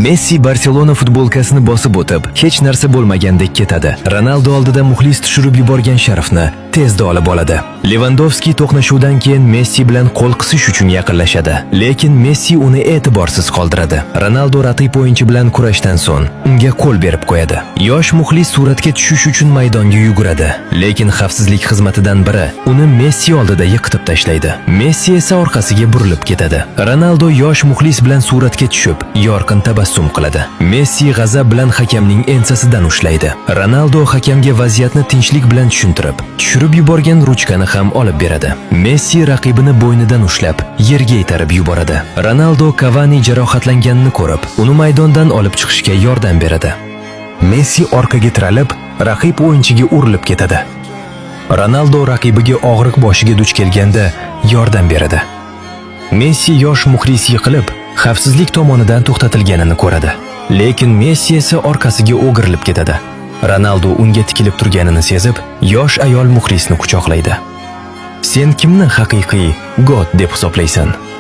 Messi Barselona futbolkasini bosib o'tib, hech narsa bo'lmagandek ketadi. Ronaldo oldida muxlis tushirib yuborgan sharfni tezda olib oladi. Levandovski to'qnashuvdan keyin Messi bilan qo'l qisish uchun yaqinlashadi, lekin Messi uni e'tiborsiz qoldiradi. Ronaldo raqib o'yinchi bilan kurashdan so'ng unga qo'l berib qo'yadi. Yosh muxlis suratga tushish uchun maydonga yuguradi, lekin xavfsizlik xizmatidan biri uni Messi oldida yiqitib tashlaydi. Messi esa orqasiga burilib ketadi. Ronaldo yosh muxlis bilan suratga tushib, yorqin tabassum qiladi. Messi g'azab bilan hakamning ensasidan ushlaydi. Ronaldo hakamga vaziyatni tinchlik bilan tushuntirib, tushirib yuborgan ruchkani ham olib beradi. Messi raqibini bo'ynidan ushlab, yerga itarib yuboradi. Ronaldo Cavani jarohatlanganini ko'rib, uni maydondan olib chiqishga yordam beradi. Messi orqaga tiralib, raqib o'yinchiga urilib ketadi. Ronaldo raqibiga og'riq boshiga duch kelganda yordam beradi. Messi yosh muxlis yiqilib, xavfsizlik tomonidan to'xtatilganini ko'radi. Lekin Messi esa orqasiga o'girilib ketadi. Ronaldo unga tikilib turganini sezib, yosh ayol muxlisni quchoqlaydi. Sen kimni haqiqiy GOAT deb hisoblaysan?